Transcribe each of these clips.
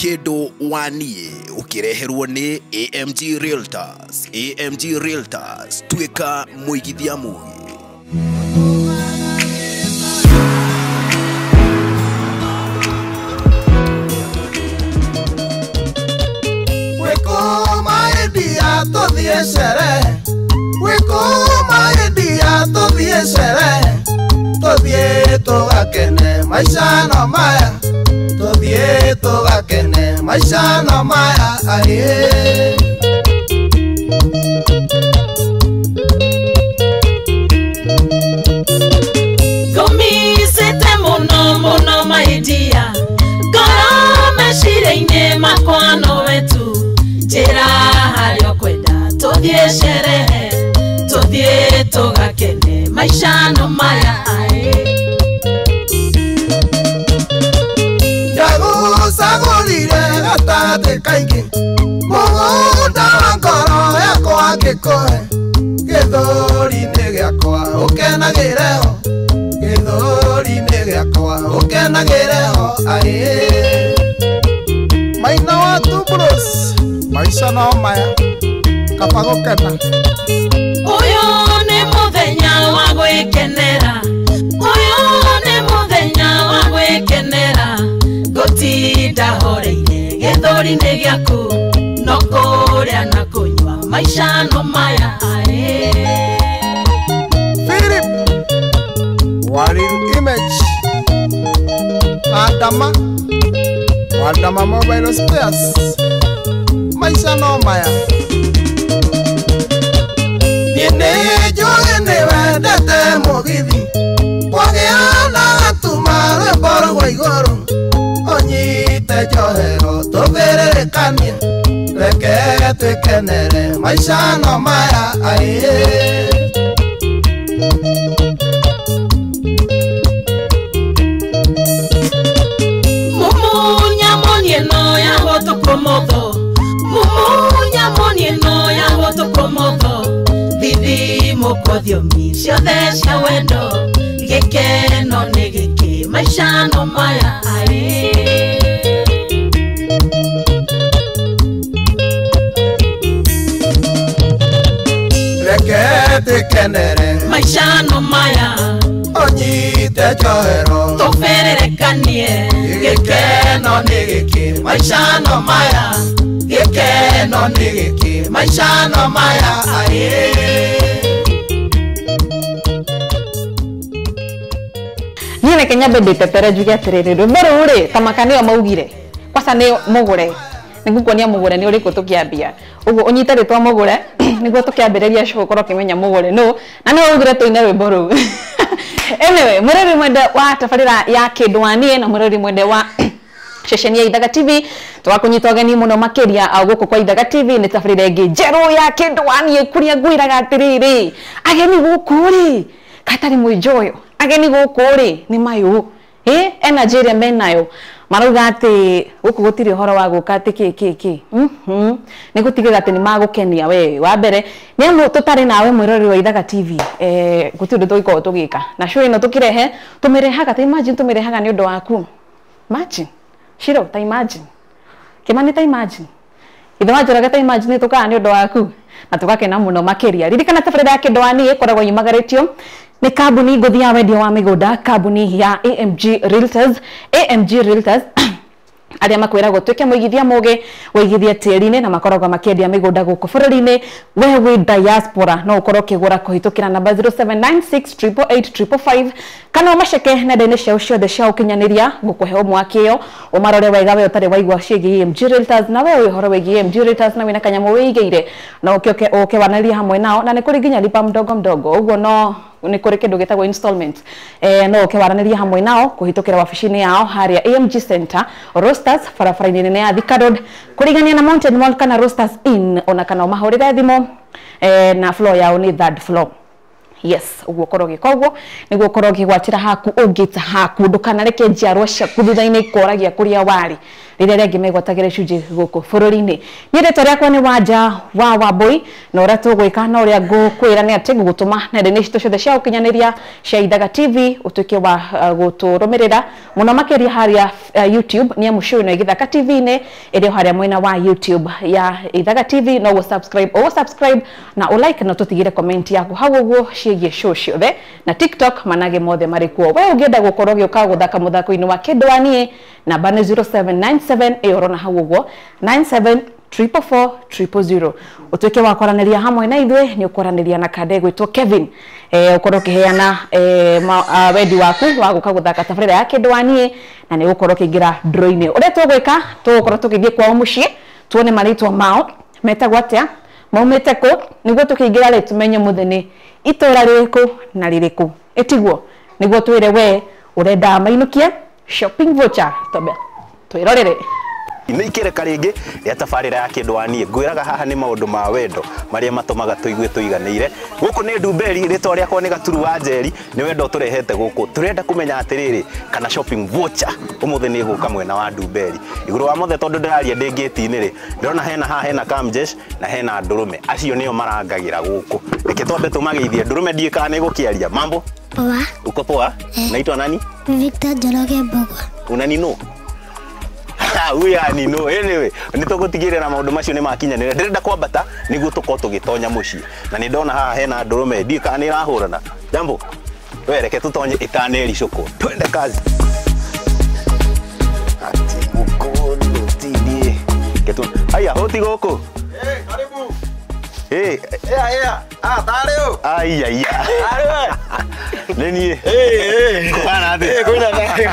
Kĩndũ wa niĩ ũkĩreherwo nĩ AMG Realtors. AMG Realtors, tuĩka mũigithia mũgĩ. Tũthiĩ sherehe, wĩkũma India tũthiĩ sherehe, tũthiĩ tũgakene maica no maya, tũthiĩ tũgakene maica no maya aĩ. Ngũmicĩte mũno mũno maidia, ngoro meciria-inĩ makwa nowe tu, njĩra harĩa ũkwenda tũthiĩ sherehe, tũthiĩ tũgakene maica no maya aĩ. Ndagũcagũrire gatagatĩ kaingĩ, mũgũnda wa ngoro yakwa ngĩkũhe, gĩthũri-inĩ gĩakwa ũkenagĩre ho, gĩthũri-inĩ gĩakwa ũkenagĩre ho aĩ. Maina wa Tubros, maica no maya, kaba gũkena. Ũyũ nĩ mũthenya wa gwĩkenera, ũyũ nĩ mũthenya wa gwĩkenera, ngũtinda horeire gĩthũri-inĩ gĩaku, no kũrĩa na kũnyua maica no maya aĩ. Philip Waril Image, Adama Waldama Mobile Spares, maica no maya. Niĩ nĩnjũĩ nĩwendete mũgithi, kwagĩa na gatuma rwĩmbo rwa igũrũ, ũnyite njohero tũthĩrĩrĩkanie, reke twĩkenere maica no maya aĩ. Mumunya moni ĩno ya gũtũkũ mũthũ, mumunya moni ĩno ya gũtũkũ mũthũ, thithimũkwo thiomi ciothe cia wendo, gĩkeno nĩ gĩkĩ maica no maya aĩ. Reke twĩkenere maica no maya, ũnyite njohero tũbĩrĩrĩkanie, gĩkeno nĩ gĩkĩ maica no maya, gĩkeno nĩ gĩkĩ maica no maya aĩ. Niĩ reke nyambe ndĩtetere njuge atĩrĩrĩ, rwĩmbo rũu rĩ ta maka nĩo maugire kwaca nĩ mũgũre, nĩngũkuonia mũgũre nĩ ũrĩkũ tũkĩambia, ũguo ũnyite rĩtwa mũgũre nĩguo tũkĩambĩrĩria show ũkorwo ũkĩmenya mũgũre nũ, na nĩwe augire tũine rwĩmbo rũu. Anyway, mũrori mwende wa tabarĩra ya Kĩndũ wa niĩ na mũrori mwende wa ceceni ya Ithaga TV, tũgakũnyita ũgeni mũno makĩria gũkũ kwa Ithaga TV nĩ tabarĩra ĩngĩ njerũ ya Kĩndũ wa niĩ, kũrĩa ngwĩraga atĩrĩrĩ, ageni gũkũ rĩ katarĩ mwĩnjoyo, ageni gũkũ rĩ nĩ mayũ, energy ĩrĩa menayo marauga atĩ gũkũ gũtirĩ ũhoro wa gũka atĩ kĩ kĩ kĩ, nĩ gũtigĩrĩra atĩ nĩ magũkenia we. Wa mbere nĩ amu tũtarĩ nawe mwĩroreri wa Ithaga TV, gũtirĩ ũndũ tũngĩkorwo tũgĩka, na show ĩno tũkĩrehe tũmĩrehaga, ta imagine tũmĩrehaga nĩ ũndũ waku. Imagine Shiro, ta imagine Kĩmani, ta imagine ithe wa Njoroge, ta imagine tũkaga nĩ ũndũ waku na tũgakena mũno makĩria. Ririkana tabarĩra ya Kĩndũ wa niĩ ĩkoragwo yumagarĩtio nĩ kambuni ngũthi ya wendia wa mĩgũnda, kambuni ya AMG Realtors. AMG Realtors arĩa makwĩragwo tuĩke mũigithia mũgĩ wĩigithie tĩri-inĩ na makoragwo makĩendia mĩgũnda gũkũ bũrũri-inĩ. We wĩ diaspora no ũkorwo ũkĩgũra kũhĩtũkĩra namba 0796888555 kana ũmaceke nenda-inĩ ciao ciothe cia ũkinyanĩria ngũkũhe ũmwaki ĩyo ũmarore wega we ũtarĩ waigua ciĩgiĩ AMG Realtors, na we wĩ ũhoro wĩgiĩ AMG Realtors na wĩna kanyamũ wĩigĩire no ũke ũke wanĩrĩrie hamwe nao, na nĩ kũrĩ nginya lipa mdogo mdogo, ũguo no nĩ kũrĩ kĩndũ gĩtagwo installment, no ũke waranĩrie hamwe nao kũhĩtũkĩra wabici-inĩ yao harĩa AMG Center Roasters barabara-inĩ nene ya Thika Road kũrigania na Mountain Mall kana Roasters Inn, ona kana ũmahũrĩre thimũ, na floor yao nĩ third floor. Yes, ũguo ũkorwo ũgĩka ũguo nĩguo ũkorwo ũkĩgwatĩra haku ũngĩta haku, ndũkanareke njiarwa ciaku thutha-inĩ ikoragia kũrĩa warĩ. rĩrĩa rĩangĩ megwatagĩra icunjĩ gũkũ bũrũri-inĩ. Niĩ rĩtwa rĩakwa nĩ Wanja wa Wambui, na ũrĩa tũgwĩka na ũrĩa ngũkwĩra nĩ atĩ ngũgũtũma nenda-inĩ citũ ciothe cia ũkinyanĩria cia Ithaga TV ũtuĩke wa gũtũrũmĩrĩra mũno makĩria harĩa YouTube, nĩ amu show ĩno ĩgĩthaka TV-inĩ ĩrĩ o harĩa mwena wa YouTube ya Ithaga TV. No ũgũ subscribe na ũ like na tũtigĩre comment yaku hau ũguo ciĩgiĩ show ciothe, na TikTok manage mothe marĩ kuo. We ũngĩenda gũkorwo ũgĩũka gũthaka mũthako-inĩ wa Kĩndũ wa Niĩ, namba nĩ 0797 ĩyo ũrona hau ũguo 97 444 000. Utuike wa kwaranĩria hamwe na ithuĩ, nĩ ũkwaranĩria na kande gwĩtwo Kevin, ũkorwo ũkĩheana wendi waku wa gũka gũthaka tabarĩra ya Kĩndũ wa Niĩ, na nĩ ũgũkorwo ũkĩingĩra draw-inĩ. Ũrĩa tũgwĩka, tũgũkorwo tũgĩthiĩ kwao mũciĩ tuone marĩtwa mao metagwo atĩa, maumĩte kũ, nĩguo tũkĩingĩra rĩ tũmenye mũthĩ itũra rĩrĩkũ na rĩrĩkũ, ĩtiguo nĩguo twĩre we ũrenda mainũkie shopping voucher. Twambe twĩrorere. Nĩ ikereka rĩngĩ rĩa tabarĩra ya Kĩndũ wa Niĩ. Ngwĩraga haha nĩ maũndũ ma wendo marĩa matũmaga tũigue tũiganĩire. Gũkũ nĩ Ndumberi, rĩtwa rĩakwa nĩ Gaturu wa Njeri, nĩ wendo tũrehete gũkũ. Tũrenda kũmenya atĩrĩrĩ, kana shopping voucher ũmũthĩ nĩ ĩgũka mwena wa Ndumberi. Igũrũ wa mothe, tondũ ndĩraria ndĩ ngĩti-inĩ rĩ, ndĩrona hena haha hena Kamjesh na hena Ndũrũme, acio nĩo marangagĩra gũkũ. Reke twambe tũmageithie. Ndũrũme ndiĩ kana nĩ gũkĩaria. Mambo? Poa. Uko poa? Naitwa nani? Victor Njoroge Mbugua. Unani no? Huyu ni no. Anyway, nĩ tũgũtigĩrĩra maũndũ macio nĩ makinyanĩra. Ndĩrenda kwambata nĩguo tũkorwo tũgĩtonya mũciĩ. Na nĩ ndona haha hena ndũrũme, ndiĩ kana nĩ ĩrahũrana. Jambo, we reke tũtonye ĩtanericũkwo. Twende kazi. Ati mũkono tindie. Ketu. Aya, hoti gũkũ. Karibu. Eh, yeah. Ah, tarĩ ũ. Ai ai. Tarĩ we. Nĩ niĩ. Kũhana atĩa? Kwĩna thayũ.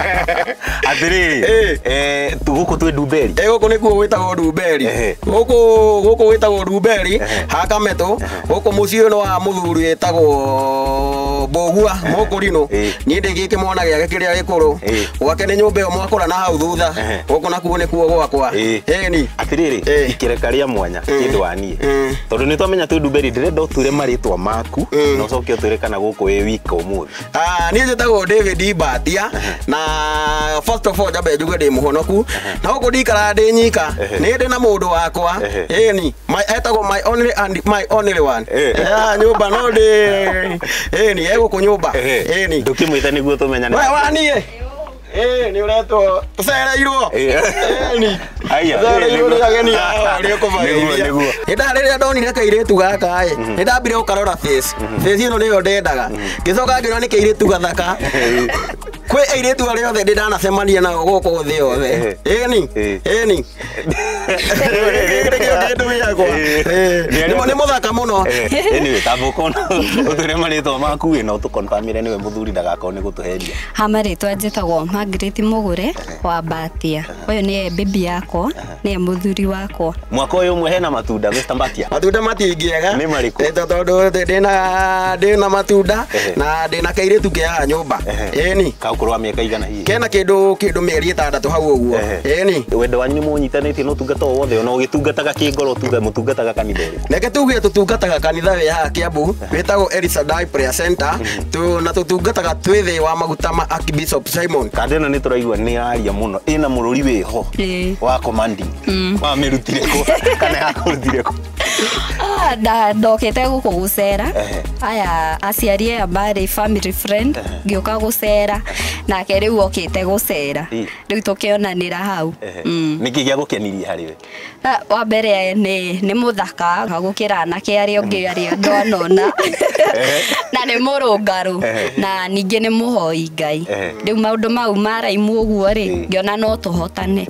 Atĩrĩrĩ, gũkũ twĩ Ndumberi. Gũkũ nĩkuo gwĩtagwo Ndumberi. Gũkũ gwĩtagwo Ndumberi ha Kametũ. Gũkũ mũciĩ ũyũ nĩ wa mũthuri wĩtagwo Mbũgua Mũkũrinũ. Niĩ ndĩ gĩkĩmwana gĩake kĩrĩa gĩkũrũ. Gwake nĩ nyũmba ĩyo mwakora na hau thutha. Gũkũ nakuo nĩkuo gwakwa. Ĩni. Atĩrĩrĩ, ikereka rĩa mwanya Kĩndũ wa Niĩ. Tondũ nĩ twamenya twĩ Ndumberi, ndĩrenda ũtwĩre marĩtwa maku na ũcoke ũtwĩre kana gũkũ wĩ wika ũmũthĩ. Niĩ njĩtagwo David Mbatia, na first of all njambe njuge ndĩ mũhonoku, na gũkũ ndikaraga ndĩ nyika, nĩ ndĩ na mũndũ wakwa. Ĩni, etagwo my only and my only one. Nyũmba no ndĩ, ĩni, e gũkũ nyũmba. Ĩni. Ndũkĩmwĩte nĩguo tũmenyane. We wa niĩ. Nĩ ũretwo tũcereirwo. Ĩni. Aya, tũcereirwo nĩ ageni ao arĩa ũkũmageithia. Rĩrĩa ndonire kairĩtu gaka ĩ, nĩ ndambire gũkarora face. Face ĩno nĩyo ndendaga. Ngĩcoka ngĩona nĩ kairĩtu gathaka. Kwĩ airĩtu arĩa othe ndĩ ndanacemania nao gũkũ thĩ yothe. Ĩni. Ĩni. Nĩkĩo kĩndũ gĩakwa. Nĩ mũthaka mũno. Anyway, tamba ũtwĩre marĩtwa maku ĩ, na ũtũconfirmĩre nĩwe mũthuri ndagakorwo nĩ gũtũheria. Ha marĩtwa njĩtagwo Margaret Mũgũre wa Mbatia. Ũyũ nĩye bibi yakwa, nĩye mũthuri wakwa. Mwaka ũyũ ũmwe hena matunda Mr. Mbatia. Matunda matingĩaga. Nĩ marĩkũ? Tondũ ndĩna matunda na ndĩna kairĩtu ke haha nyũmba. Ĩni. Ka ũkũrũ wa mĩaka igana hihi? Kena kĩndũ mĩeri 6 hau ũguo. Ĩni. Wendo wanyu nĩ mũnyitanĩtie na ũtungata o wothe, ona ũgĩtungataga kĩngoro mũtungataga kanitha ũrĩkũ? Reke tuge tũtungataga kanitha wĩ haha Kiambu, wĩtagwo Elishadai Prayer Center, na tũtungataga twĩ thĩ wa maguta ma Archbishop Simon. Kanda ĩno nĩ tũraigua nĩ yaria mũno, ĩna mũrũri wĩho wa commanding. Wamĩrutire kũ kana yakũrutire kũ? Ndokĩte gũkũ gũcera. Aya aciari aya marĩ family friend, ngĩũka gũcera nake rĩu okĩte gũcera, rĩu tũkĩonanĩra hau. Nĩkĩ gĩagũkenirie harĩ we? Wa mbere nĩ mũthaka gũkĩra anake arĩa ũngĩ arĩa ndonona, na nĩ mũrũngarũ, na ningĩ nĩ mũhoi Ngai. Rĩu maũndũ mau maraimu ũguo rĩ, ngĩona no tũhotane.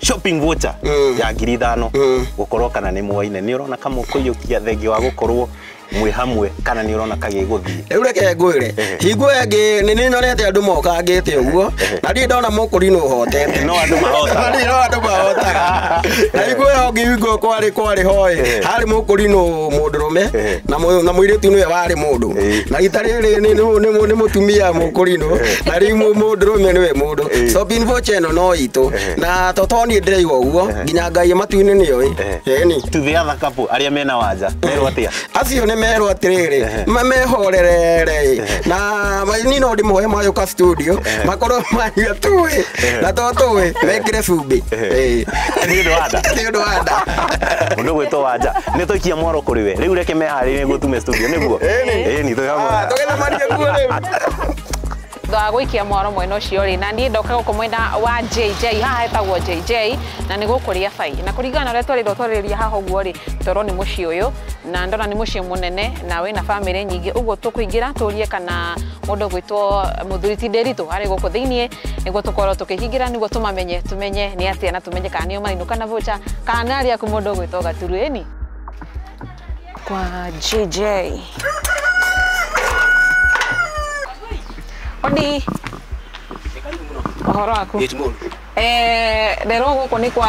Shopping voucher ya 5,000 gũkorwo kana nĩ mwaine, nĩ ũrona kamũkũiyũkia thengi wa gũkorwo mwĩ hamwe kana nĩ ũrona kagĩgũthiĩ? Rĩu reke ngwĩre, hingo ĩngĩ nĩ nyonete andũ mokangĩte ũguo, na ndirĩ ndona mũkũrinũ ũhotete. No andũ mahotaga. No andũ mahotaga na iguo ngĩigua kwarĩ hoe harĩ mũkũrinũ mũndũrũme na mũirĩtu nĩwe warĩ mũndũ na rita rĩrĩ nĩ mũtumia mũkũrinũ na rĩu mũndũrũme nĩwe mũndũ. So voucher ĩno no itũ na toto niĩ ndĩraigua ũguo nginya Ngai matu-inĩ nĩoĩ. Ĩni to the other couple arĩa mena wanja merwo atĩa? Acio nĩ merwo atĩrĩrĩ mehorerere na niĩ no ndĩmohe mayũka studio makorwo manyua tũĩ na to tũĩ mekĩre cumbĩ. Nĩ ũndũ wa nda. Nĩ ũndũ wa nda. Mũndũ gwĩtwo wanja nĩ tũikia mwaro kũrĩ we rĩu reke meharĩrie nĩguo tume studio nĩguo. Ĩni tũgĩcemanie kuo rĩu. Thutha wa gũikia mwaro mwena ũcio rĩ na niĩ ndoka gũkũ mwena wa JJ haha hetagwo JJ na nĩ gũkũ rĩa bai na kũringana na ũrĩa twarĩrwo twarĩrĩria haha ũguo rĩ twerwo nĩ mũciĩ ũyũ na ndona nĩ mũciĩ mũnene na wĩna bamĩrĩ nyingĩ ũguo tũkũingĩra tũrie kana mũndũ gwĩtwo mũthuri ti Nderitu arĩ gũkũ thĩiniĩ nĩguo tũkorwo tũkĩhingĩra nĩguo tũmamenye tũmenye nĩ atĩa na tũmenye kana nĩo marainũka na voucher kana nĩ arĩa aku mũndũ gwĩtwo Gaturu. Ĩni kwa JJ. Odi. Ũhoro waku? Nderwo gũkũ nĩ kwa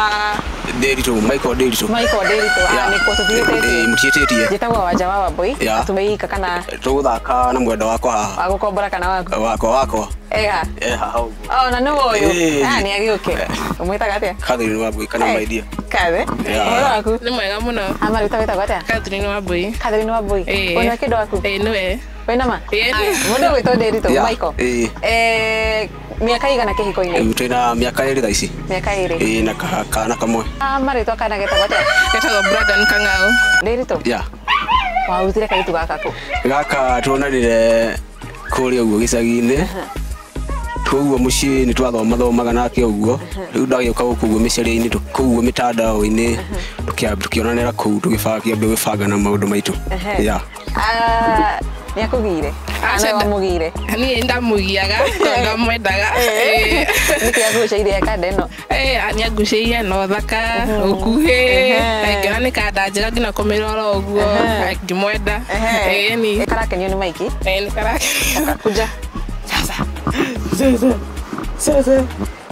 Nderitu, Michael Nderitu. Michael Nderitu, nĩ kwa tũthiĩte. Mũtiĩtĩtie. Njĩtagwo Wanja wa Wambui. Tũmeika kana tũgũthaka na mwendwa wakwa haha. Wa gũkombora kana waku? Wakwa. Ega. Haha ũguo. Oh, na nĩwe ũyũ. Nĩ agĩũke. Ũmwĩtaga atĩa? Catherine Wambui kana my dear. Kathe. Ũhoro waku? Nĩ mwega mũno. Marĩtwa wĩtagwo atĩa? Catherine Wambui. Catherine Wambui. Ũyũ nĩwe kĩndũ waku? Nĩwe. Wĩna ma? Mũndũ ũgwĩtwo Nderitu Michael. Miaka igana kĩhiko-inĩ? Twĩna mĩaka 2 thaa ici. Mĩaka 2. Na kana kamwe. Marĩtwa kana getagwo atĩa? Getagwo Brandon Kang'au. Nderitu? Warutire kairĩtu gaka kũ? Gaka tuonanire kũrĩa ũguo gĩcagi-inĩ. Koguo mũciĩ nĩ twathomathomaga nake ũguo rĩu ndagĩũka gũkũ ũguo mĩceria-inĩ kũu mĩtandao-inĩ tũkĩonanĩra kũu tũgĩbanga gwĩbanga na maũndũ maitũ. Nĩ akũgire? Kana wamũgire? Niĩ ndamũgiaga tondũ ndamwendaga. Nĩkĩ agucĩirie kanda ĩno? Nĩ angucĩirie na ũthaka, ũkuhĩ, na ngĩona nĩ kanda njega nginya kũmĩrora ũguo, ngĩmwenda. Ĩni. Karakenio nĩ Mike? Nĩ karakenio. Kuja. Sasa. Sasa.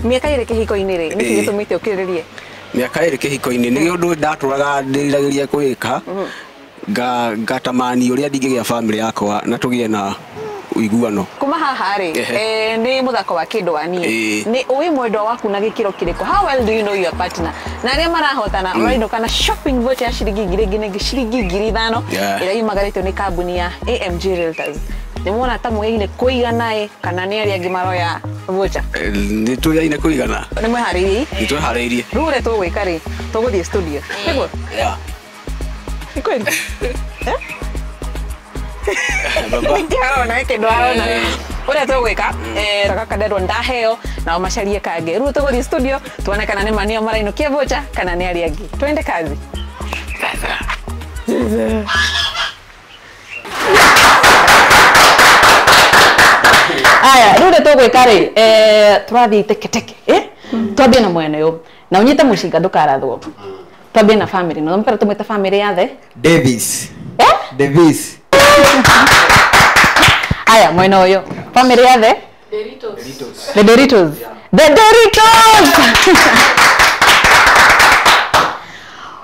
Mĩaka 2 kĩhiko-inĩ rĩ, nĩkĩ gĩtũmĩte ũkirĩrĩrie? Mĩaka 2 kĩhiko-inĩ nĩ ũndũ ndatũraga ndĩriragĩria kwĩka ngatamani ũrĩa ndingĩgĩa family yakwa na tũgĩe na ũiguano. Kuma haha rĩ, nĩ mũthako wa kĩndũ wa niĩ. Nĩ ũĩ mwendwa waku na gĩkĩro kĩrĩkũ? How well do you know your partner? Na arĩa marahotana marainũka na shopping voucher ya ciringi 1000 nginya ciringi 5000 ĩrĩa yumagarĩtio nĩ kambuni ya AMG Realtors. Nĩ muona ta mũgĩine kũigana kana nĩ arĩa angĩ maroya voucher? Nĩ tũyaine kũigana. Nĩ mwĩharĩirie? Nĩ twĩharĩirie. Rĩu ũrĩa tũgwĩka rĩ, tũgũthiĩ studio. Nĩguo? Nĩ kweli? Nĩkĩ arona kĩndũ arona? Ũrĩa tũgwĩka, gaka nderwo ndaheo nao macarie kangĩ. Rĩu tũgũthiĩ studio tuone kana nĩ ma nĩo marainũkia voucher kana nĩ arĩa angĩ. Twende kazi. Sasa. Aya, rĩu ũrĩa tũgwĩka rĩ, tũrathiĩ teke teke, twambie na mwena ũyũ na ũnyite mũcinga ndũkarathwo. Twambie na family, no mpera tũmwĩte family yathe Davis. Davis. Aya, mwena ũyũ family yathe Doritos. The Doritos. The Doritos.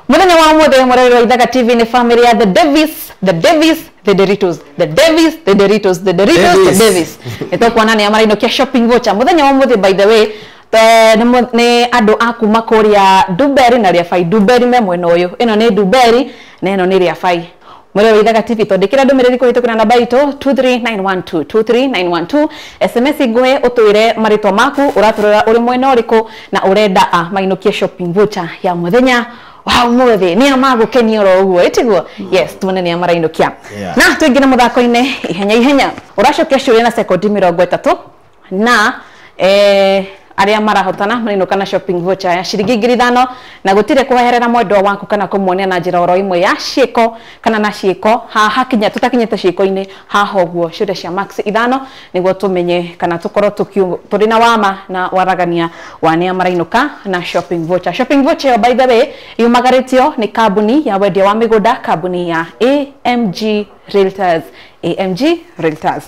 Mũthenya wa ũmũthĩ mũroreri wa Ithaga TV nĩ family ya The Davis, The Davis, The Doritos, The Davis, The Doritos, The Doritos, The Davis. Nĩ tũkuona nĩa marainũkia shopping voucher mũthenya wa ũmũthĩ. By the way, nĩ andũ a kuma kũrĩa Ndumberi na Rĩabai. Ndumberi me mwena ũyũ, ĩno nĩ Ndumberi na ĩno nĩ Rĩabai. Mũroreri wa Ithaga TV twandĩkĩra ndũmĩrĩri kũhĩtũkĩra namba itũ 23912 23912 SMS nguhĩ ũtwĩre marĩtwa maku, ũratũrora ũrĩ mwena ũrĩkũ na ũrenda a mainũkie shopping voucher ya mũthenya wa ũmũthĩ. Nĩa magũkenia oro ũguo, ĩtiguo? Yes, tuone nĩa marainũkia. Na tũingĩre mũthako-inĩ ihenya ihenya. Ũracokia ciũria na sekondi 30 na arĩa marahotana marainũka na shopping voucher ya ciringi 5000 na gũtirĩ kweherera mwendwa waku kana kũmuonia na njĩra oro ĩmwe ya ciĩko kana na ciĩko haha kinya tũtakinyĩte ciĩko-inĩ haha ũguo ciũria cia max 5 nĩguo tũmenye kana tũkorwo tũrĩ na wama na waragania wa nĩa marainũka na shopping voucher. Shopping voucher ĩyo by the way yumagarĩtio nĩ kambuni ya wendia wa mĩgũnda, kambuni ya AMG Realtors. AMG Realtors.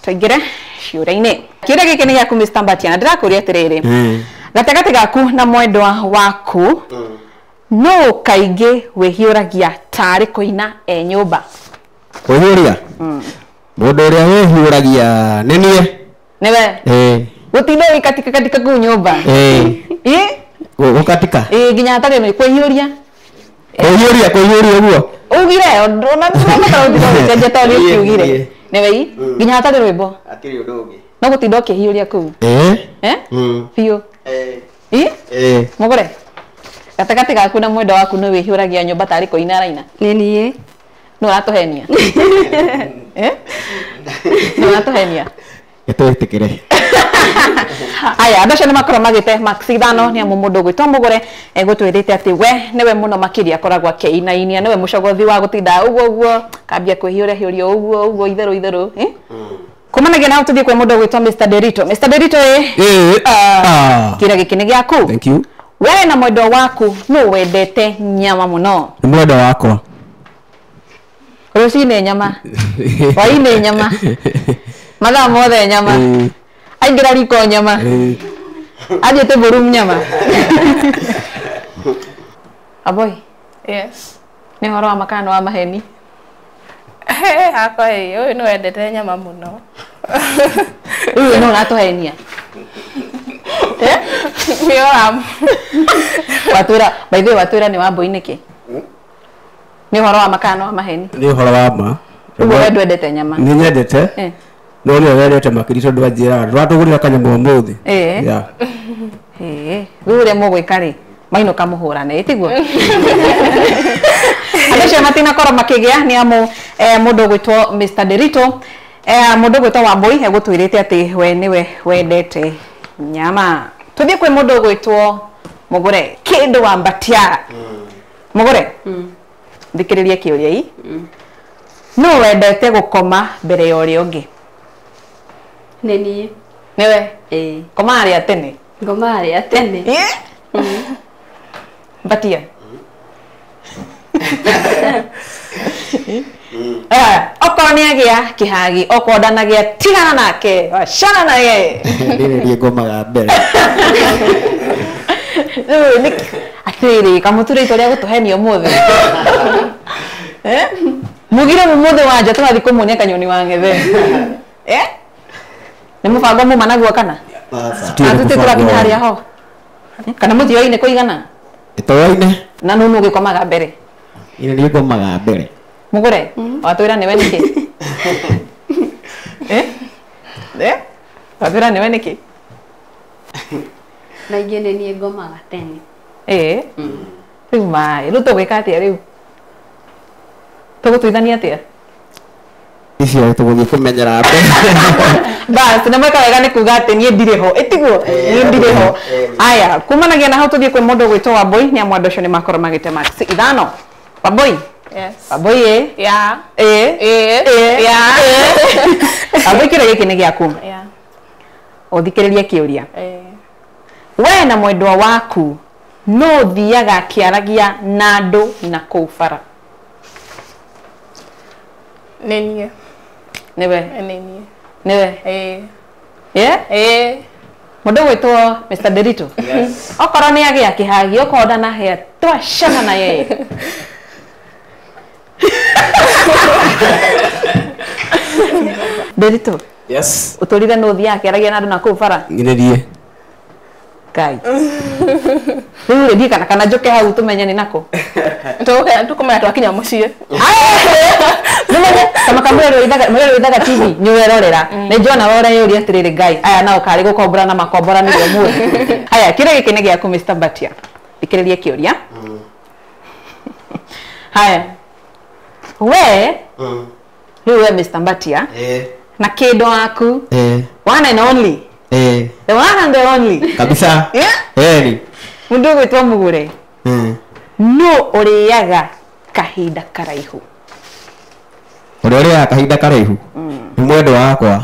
Tũingĩre ciũria-inĩ. Kĩũria gĩkĩ nĩ gĩaku Mr. Mbatia na ndĩrakũria atĩrĩrĩ. Gatagatĩ gaku na mwendwa waku no kaingĩ wĩhiũragia tarĩ kũina e nyũmba. Kwĩhiũria? Mũndũ ũrĩa wĩhiũragia nĩ niĩ. Nĩwe? Ĩĩ. Gũtinda ũgĩkatika katika kũu nyũmba? Ĩĩ. Ĩ? Gũkatika? Ĩĩ nginya hatarĩ nĩ kwĩhiũria. Kwĩhiũria kwĩhiũria ũguo? Ugire ona ndũrabatara gũtinda ũgĩcenjia tondũ nĩ ũkiugire. Nĩwe ĩ? Nginya hatarĩ rwĩmbo? Hatirĩ ũndũ ũngĩ. No gũtinda ũkĩhiũria kũu? Ĩĩ. Eh? Biũ? Ĩ? Ĩĩ. Mũgũre? Gatagatĩ gaku na mwendwa waku nĩ wĩhiũragia nyũmba tarĩ kũina araina? Nĩ niĩ. Nũ ũratũhenia? Eh? Nũ ũratũhenia? Nĩtwĩtĩkĩre. Aya, andũ acio nĩ makorwo magĩte max ithano nĩ amu mũndũ ũgwĩtwo Mũgũre egũtwĩrĩte atĩ we nĩwe mũno makĩria akoragwo akĩinainia, nĩwe mũcogothi wa gũtinda ũguo ũguo kambia kwĩhiũria hiũria ũguo ũguo itherũ itherũ. Kumanagia na tũthiĩ kwĩ mũndũ ũgwĩtwo Mr. Derito. Mr. Derito ĩ? Ĩĩ. Kĩrĩa gĩkĩ nĩ gĩaku. Thank you. We na mwendwa waku nũ wendete nyama mũno? Nĩ mwendwa wakwa. Rũcinĩ nyama, hwainĩ nyama, mathaa mothe nyama, aingĩra riko nyama, athiĩte ballroom nyama. Aboy. Yes. Nĩ ũhoro wa makana wa maheni? Hakwa ĩ, ũyũ nĩ wendete nyama mũno. Rĩu nĩ ũratũhenia? Nĩ ũram. Watwĩra, by the way, watwĩra nĩ Wambũi nĩkĩ? Nĩ ũhoro wa makana wa maheni? Nĩ ũhoro wa ma. Ũguo we ndwendete nyama? Nĩ nyendete. No nĩ wendete makĩria tondũ anjĩraga ndũratũgũrĩra kanyamũ ũmũthĩ. Ĩĩ. Rĩu ũrĩa mũgwĩka rĩ, mainũka mũhũrane, tiguo? Andũ acio matinakorwo makĩgĩa nĩ amu mũndũ ũgwĩtwo Mr. Derito, mũndũ ũgwĩtwo Wambũi egũtwĩrĩte atĩ we nĩwe wendete nyama. Tũthiĩ kwĩ mũndũ ũgwĩtwo Mũgũre, kĩndũ wambatia. Mũgũre, thikĩrĩria kĩũria ii. Nũ wendete gũkoma mbere ya ũrĩa ũngĩ? Nĩ niĩ. Nĩwe? Ĩĩ. Koma harĩa tene? Ngoma harĩa tene. Mbatia. Okorwo nĩ agĩa kĩhagi, okorwo ndanagĩa tigana nake, wacana naye. Nĩ niĩ ngomaga mbere. Rĩu nĩ atĩrĩrĩ, kamũture itũ rĩa gũtũhenia ũmũthĩ. Mugire ũmũthĩ wanja tũrathiĩ kũmuonia kanyoni wa ng'ethe. Nĩ mũbango muma naguo kana? Tũtirĩ tũrakinya harĩa ho. Kana mũtioine kũigana? Tũoine. Na nũ ũgĩkomaga mbere? Niĩ nĩ ngomaga mbere. Mũgũre, watwĩra nĩwe nĩkĩ? Watwĩra nĩwe nĩkĩ? Na ingĩ nĩ niĩ ngomaga tene. Ĩĩ. Rĩu maĩ, rĩu tũgwĩka atĩa rĩu? Tũgũtuithania atĩa? Icio tũgũthiĩ kũmenyera mbere. Bas, na mweka wega nĩ kuga atĩ niĩ ndirĩ ho. Ĩtiguo? Niĩ ndirĩ ho. Aya, kumanagia na hau tũthiĩ kwĩ mũndũ ũgwĩtwo Wambũi, nĩ amu andũ acio nĩ makorwo magĩte max ithano. Wambũi? Yes. Wambũi ĩ? Yeah. Ĩ? Ĩ. Ĩ. Yeah. Wambũi kĩrĩa gĩkĩ nĩ gĩaku. Yeah. Ũthikĩrĩrie kĩũria. Ĩ. We na mwendwa waku no thiaga akĩaragia na andũ na kũu bara? Nĩ niĩ. Nĩwe? Nĩ niĩ. Nĩwe? Ĩ. Ĩ? Ĩ. Mũndũ ũgwĩtwo Mr. Derito. Yes. Okorwo nĩ agĩa kĩhagi, okorwo ndanahĩa, twacana na yeye. Derito. Yes. Ũtũrire nũ ũthiaga akĩaragia na andũ na kũu bara? Nĩ niĩ. Ngai. Rĩu rĩ, ndiĩ kana njũke hau tũmenye nĩ nakũ? Tũkũmenya twakinya mũciĩ. Nĩmenye, kama mũrerwo ithaga TV, nĩ ũrerorera. Nĩ njona we ũreyũria atĩrĩrĩ, Ngai, aya nao karĩ gũkombora na makomboranire ũmũthĩ. Aya, kĩrĩa gĩkĩ nĩ gĩaku Mr. Mbatia. Thikĩrĩria kĩũria. Haya. We, rĩu we Mr. Mbatia, na kĩndũ waku, one and only. The one and the only. Kabisa. Yeah? Mũndũ ũgwĩtwo Mũgũre. Nũ ũrĩaga kahinda karaihu? Ũrĩa ũrĩaga kahinda karaihu? Nĩ mwendwa wakwa.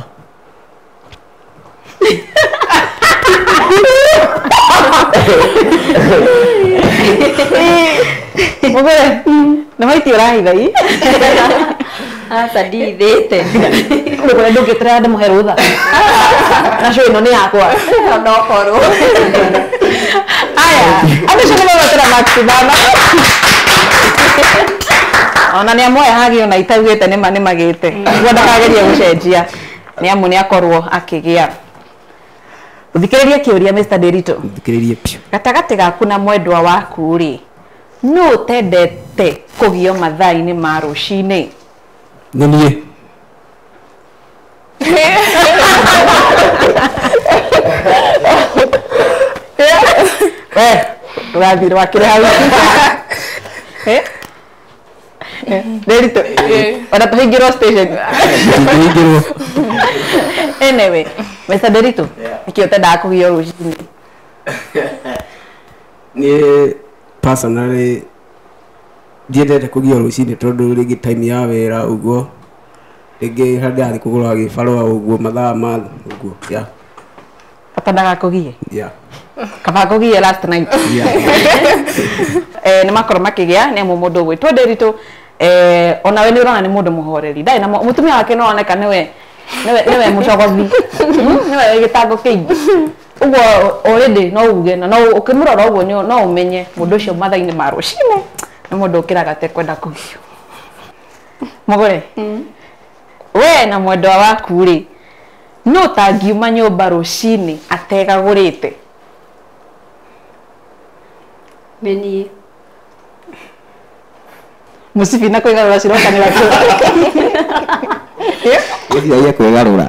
Mũgũre, nĩ maiti ũrahitha ii? Aca ndithĩte. Mũgũre ndũngĩtĩra ndĩmũhe rũtha. Na show ĩno nĩ yakwa. Onokorwo. marks 5. Ona nĩ amoya hagi ona itaugĩte nĩ ma nĩ magĩte. Nĩguo ndakagerie gũcenjia. Nĩ amu nĩ akorwo akĩgĩa. Ũthikĩrĩrie kĩũria Mr. Nderitu. Thikĩrĩrie piũ. Gatagatĩ gaku na mwendwa waku rĩ, nũ ũtendete kũgio mathaa-inĩ ma rũcinĩ? Nĩ niĩ. We, ndũgathiĩ rwakĩre hau. Nderitu, ona tũhingĩrwo station. Tũhingĩrwo. Anyway, Mr. Nderitu, nĩkĩ ũtendaga kũgio rũcinĩ? Niĩ personally ndiendete kũgio rũcinĩ tondũ rĩngĩ time ya wĩra ũguo rĩngĩ harĩa ndĩrathiĩ kũgũra gĩbarũa ũguo mathaa ma ũguo yeah. Bata ndagakũgie? Yeah. Kaba kũgie last night. Yeah. Nĩ makorwo makĩgĩa nĩ amu mũndũ ũgwĩtwo Nderitu onawe nĩ ũrona nĩ mũndũ mũhoreri. Ndarĩ na mũtumia wake no oneka nĩwe mũcogothi. Nĩwe wĩ gĩtango kĩingĩ. Ũguo already no uge na no ũkĩmũrora ũguo no ũmenye mũndũ ũcio mathaa-inĩ ma rũcinĩ nĩ mũndũ ũkĩraga atekwenda kũgio. Mũgũre, we na mwendwa waku rĩ, nũ ũtangiuma nyũmba rũcinĩ ategagũrĩte? Nĩ niĩ. Mũcibi na kwĩgarũra cirokanĩra kũ? Gũthiagia kwĩgarũra.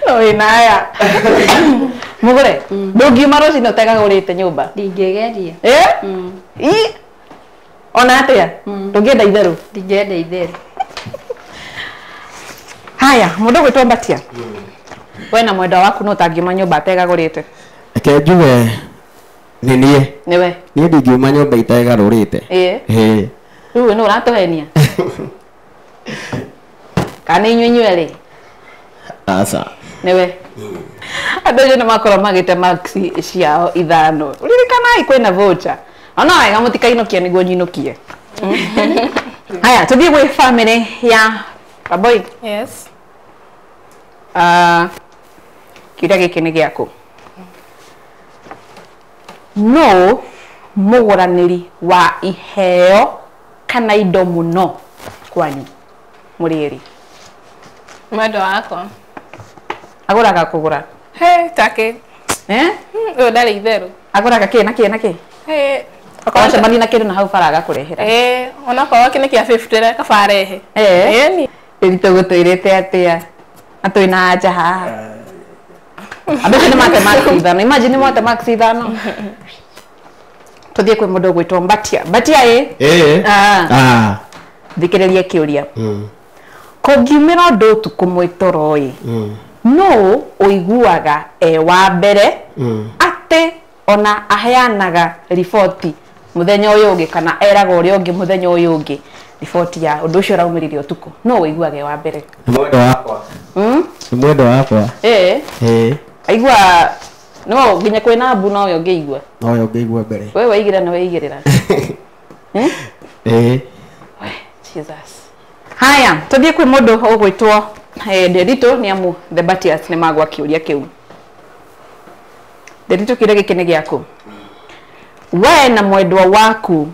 No wĩna aya. Mũgũre, ndũngiuma rũcinĩ ũtegagũrĩte nyũmba? Ndingĩgeria. Ĩ? Ona atĩa? Ndũngĩenda itherũ? Ndingĩenda itherũ. Haya, mũndũ ũgwĩtwo Mbatia. We na mwendwa waku no ũtangiuma nyũmba ategagũrĩte? Reke njuge nĩ niĩ. Nĩwe? Niĩ ndingiuma nyũmba itegarũrĩte. Ĩĩ. Rĩu nĩ ũratũhenia? Kana inyuĩ inyuerĩ? Aca. Nĩwe? Andũ acio nĩ makorwo magĩte marks ciao 5. Ririkanai kwĩna voucher. Ona wega mũtikainũkie nĩguo nyinũkie. Haya, tũthiĩ gwĩ family ya Baboy. Yes. Kĩũria gĩkĩ nĩ gĩaku. No mũgũranĩri wa iheo kana indo mũno kwanyu mũrĩ erĩ? Mwendwa wakwa. Agũraga kũgũra? He, take. Ũyũ ndarĩ itherũ. Agũraga kĩ na kĩ na kĩ? He, wacemania na kĩndũ na hau bara agakũrehera. Onakorwo kĩ nĩ kĩa 50 kaba arehe. Ĩni. Nderitu gũtwĩrĩte atĩa? Na twĩna anja haha. Andũ acio nĩ mate marks 5. Imagine nĩ mate marks 5. Tũthiĩ kwĩ mũndũ ũgwĩtwo Mbatia. Mbatia ĩ? Ĩĩ. Thikĩrĩria kĩũria. Kũngiumĩra ũndũ ũtukũ mwĩ toro ĩ, nũ ũiguaga e wa mbere atĩ ona aheanaga riboti mũthenya ũyũ ũngĩ kana eraga ũrĩa ũngĩ mũthenya ũyũ ũngĩ riboti ya ũndũ ũcio ũraumĩrire ũtukũ? Nũ ũiguaga e wa mbere? Nĩ mwendwa wakwa. Nĩ mwendwa wakwa. Ĩĩ. Ĩĩ. Aigua no nginya kwĩna mbu nowe ũngĩigua? Nowe ũngĩigua mbere. We waigĩrĩra na weigĩrĩra. Ĩĩ. Jesus. Haya, tũthiĩ kwĩ mũndũ ũgwĩtwo Nderitu nĩ amu the Batias nĩ magwa kĩũria kĩu. Nderitu kĩũria gĩkĩ nĩ gĩaku. We na mwendwa waku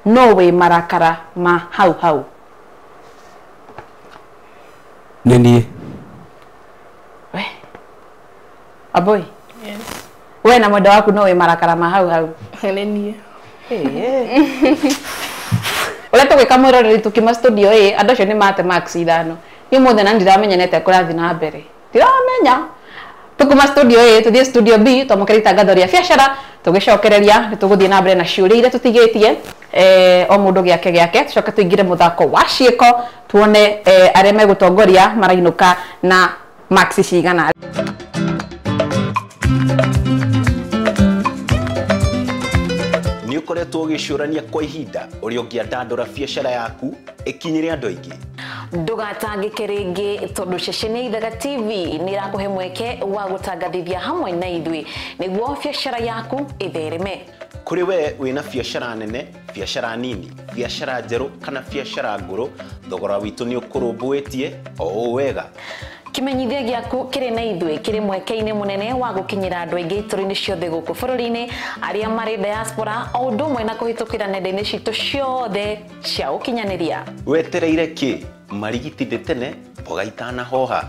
no wĩ marakara ma hau hau? Nĩ niĩ. We. Aboy. Yes. We na mwendwa waku no wĩ marakara ma hau hau? Nĩ niĩ. Ũrĩa tũgwĩka mwĩroreri tũkiuma studio ĩ, andũ acio nĩ mate marks 5. Niĩ ũmũthĩ na ndiramenya nĩ atĩa kũrathiĩ na mbere. Ndiramenya. Tũkuma studio A tũthiĩ studio B twamũkĩra itangatho rĩa biacara tũgĩcokereria nĩ tũgũthiĩ na mbere na ciũria iria tũtigĩtie o mũndũ gĩake gĩake tũcoke tũingĩre mũthako wa ciĩko tuone arĩa megũtongoria marainũka na marks cigana. Nĩ ũkoretwo ũgĩcũrania kwa ihinda ũrĩa ũngĩandandũra biacara yaku ĩkinyĩre andũ aingĩ. Ndũgatangĩke rĩngĩ tondũ ceceni ya Ithaga TV nĩ ĩrakũhe mweke wa gũtangathithia hamwe na ithuĩ nĩguo biacara yaku ĩthereme. Kũrĩ we wĩna biacara nene, biacara nini, biacara njerũ kana biacara ngũrũ, thogora witũ nĩ ũkũrũmbũĩtie o ũũ wega. Kimenyithia gĩaku kĩrĩ na ithuĩ kĩrĩ mweke-inĩ mũnene wa gũkinyĩra andũ aingĩ itũra-inĩ ciothe gũkũ bũrũri-inĩ arĩa marĩ diaspora o ũndũ ũmwe na kũhĩtũkĩra nenda-inĩ citũ ciothe cia ũkinyanĩria. Wetereire kĩ? Marigiti ndĩ tene mboga itanahoha.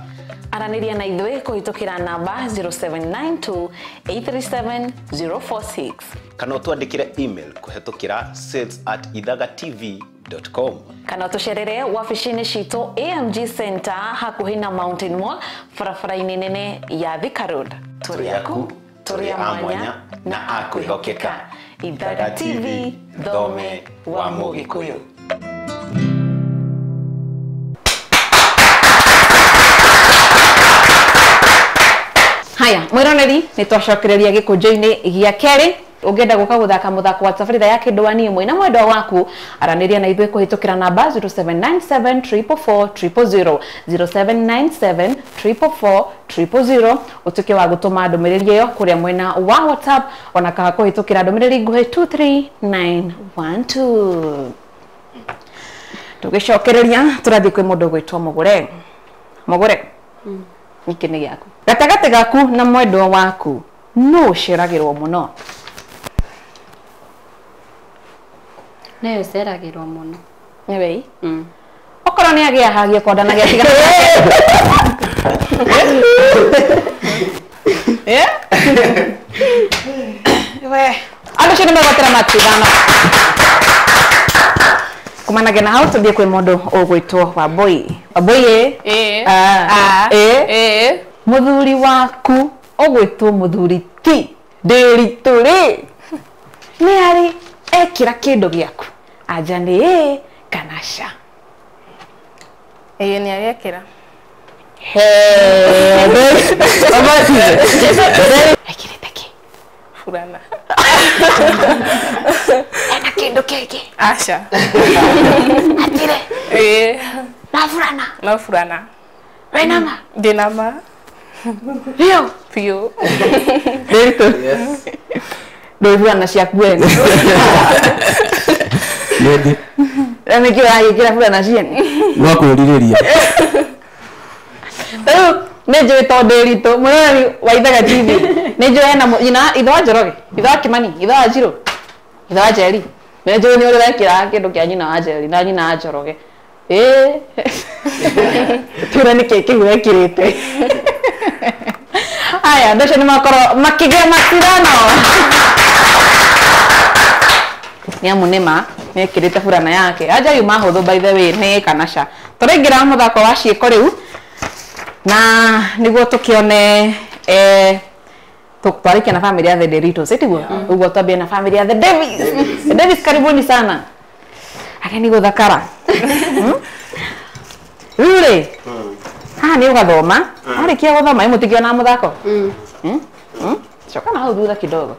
Aranĩria na ithuĩ kũhĩtũkĩra namba 0792 837 046 kana ũtwandĩkĩre email kũhĩtũkĩra sales@ithagatv.com kana tũcerere wabici-inĩ citũ AMG Center hakuhĩ na Mountain Mall barabara-inĩ nene ya Thika Road. Tũrĩ aku, tũrĩ a mwanya na a kwĩhokeka. Ithaga TV, thome wa Mũgĩkũyũ. Haya, mwĩroneri nĩ twacokereria gĩkũnjo-inĩ gĩa kerĩ. Ũngĩenda gũka gũthaka mũthako wa tabarĩra ya kĩndũ wa niĩ mwĩna mwendwa waku, aranĩria na ithuĩ kũhĩtũkĩra namba 0797 444 000, 0797 444 000. Ũtuĩke wa gũtũma ndũmĩrĩri ĩyo kũrĩa mwena wa WhatsApp ona kana kũhĩtũkĩra ndũmĩrĩri nguhĩ 23912. Tũgĩcokereria tũrathiĩ kwĩ mũndũ ũgwĩtwo Mũgũre. Mũgũre, gĩkĩ nĩ gĩaku. Gatagatĩ gaku na mwendwa waku nũ ũceragĩrwo mũno? Nĩwe ũceragĩrwo mũno. Nĩwe? Okorwo nĩ agĩahagia konda na gĩatiga. We, andũ acio nĩ megwatĩra max ithano. Kumanagia na hau tũthiĩ kwĩ mũndũ ũgwĩtwo Wambũi. Wambũi ĩ? Ĩ. Mũthuri waku ũgwĩtwo mũthuri ti Ndĩritũ rĩ, nĩ arĩ ekĩra kĩndũ gĩaku? Anja nĩ ĩ kana ca? Ĩĩ nĩ arĩekĩra. Ekĩrĩte kĩ? Burana. Ena kĩndũ kĩngĩ? Aca. Atire? Ĩĩ. Na burana? No burana. Wĩna ma? Ndĩna ma. Biũ? Biũ. Ndĩritũ? Ndũĩ burana ciaku wene. Nĩndĩ. Na nĩkĩo ũragĩkĩra burana ciene? No kwĩrirĩria. Rĩu nĩ njũĩ tondũ Ndĩritũ mwĩroreri wa Ithaga TV nĩ njũĩ hena nyina ithe wa Njoroge, ithe wa Kĩmani, ithe wa Njirũ, ithe wa Njeri. Nĩ njũĩ nĩ ũrĩ wekĩra kĩndũ kĩa nyina wa Njeri na nyina wa Njoroge. Ĩĩ. Twĩre nĩkĩ kĩu wekĩrĩte. Aya, andũ acio nĩ makorwo makĩgĩa macindano. Nĩ amu nĩ ma nĩekĩrĩte burana yake. Anja yuma hũthũ by the way nĩ kana ca. Tũraingĩra mũthako wa ciĩko rĩu na nĩguo tũkĩone twarĩkia na family ya the Nderitos, tiguo? Ũguo twambie na family ya the Davis. The Davis, karibuni sana. Ageni gũthakara. Rĩu rĩ, haha nĩ ũgathoma, warĩkia gũthoma ĩ mũtikĩona mũthako? Coka na hau thutha kidogo.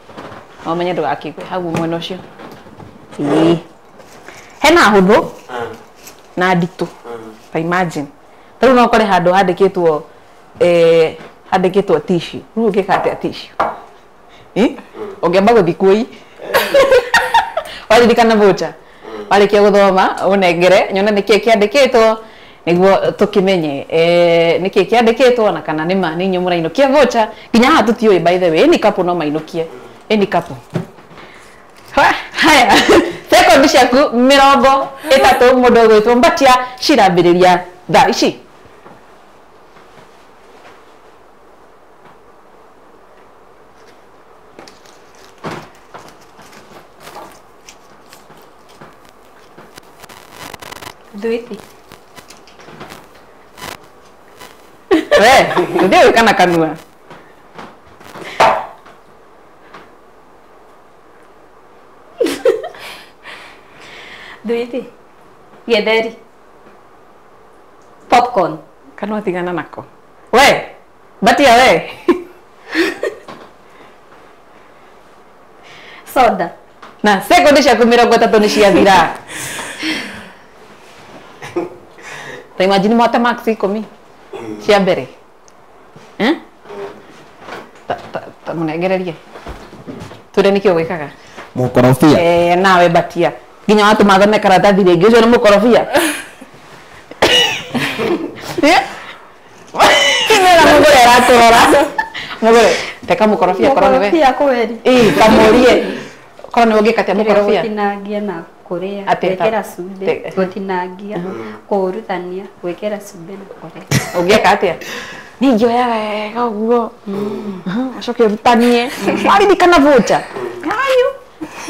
No ũmenye ndũgakĩgwe hau mwena ũcio. Ĩĩ. Hena hũthũ na nditũ. Ta imagine. Ta rĩu no ũkore handũ handĩkĩtwo handĩkĩtwo tissue. Rĩu ũngĩka atĩa tissue? Ũngĩamba gũthiĩ kuo waririkana voucher. Warĩkia gũthoma ũnengere nyone nĩkĩĩ kĩandĩkĩtwo nĩguo tũkĩmenye nĩkĩĩ kĩandĩkĩtwo na kana nĩma nĩ inyuĩ mũrainũkia voucher. Nginya haha tũtiũĩ by the way, any couple no mainũkie. Any couple. Haya, sekondi ciaku 30 mũndũ ũgwĩtwo Mbatia cirambĩrĩria thaa ici. Thuithi. We, ndũthiĩ gwĩka na kanua. Thuithi. Gĩtheri. Popcorn. Kanua tigana nako. We, Mbatia we. Soda. Na sekondi ciaku 30 nĩ ciathira. Ta imagine mwate max 10 cia mbere. Ta mũnengererie. Twĩre nĩkĩ ũgwĩkaga? Mũkorobia. Nawe Mbatia. Nginya watũma thome karatathi rĩngĩ ũcio nĩ mũkorobia. Rora. Mũgũre teka mũkorobia korwo nĩwe. Mũkorobia kweli. Ĩĩ kamũrie. Korwo nĩwe ũngĩka atĩa mũkorobia? Gũtinangia na kũrĩa, gwĩkĩra cumbĩ, gũtinangia, kũũruthania, gwĩkĩra cumbĩ na kũrĩa. Ũngĩka atĩa? Ningĩoya wega ũguo. Ũcoke ũrutanie. Waririkana voucher. Hayo.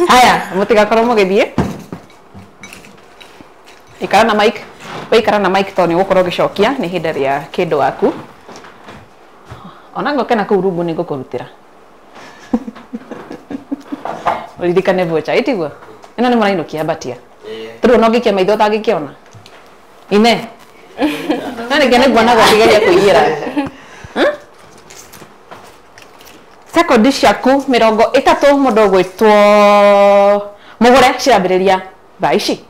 Haya, mũtigakorwo mũgĩthiĩ. Ikara na mic. Waikara na mic tondũ nĩ ũgũkorwo ũgĩcokia nĩ ihinda rĩa kĩndũ waku. Ona ngoke na kũu rungu nĩ ngũkũrutĩra. Ũririkane voucher, ĩtiguo? Ĩno nĩ mũrainũkia mbatia. Tondũ ona ũngĩikia maitho ũtangĩkĩona. Ine. No nĩkĩo nĩnguonaga ũkĩgeria kũiyĩra. Sekondi ciaku 30 mũndũ ũgwĩtwo mũgũre cirambĩrĩria thaa ici.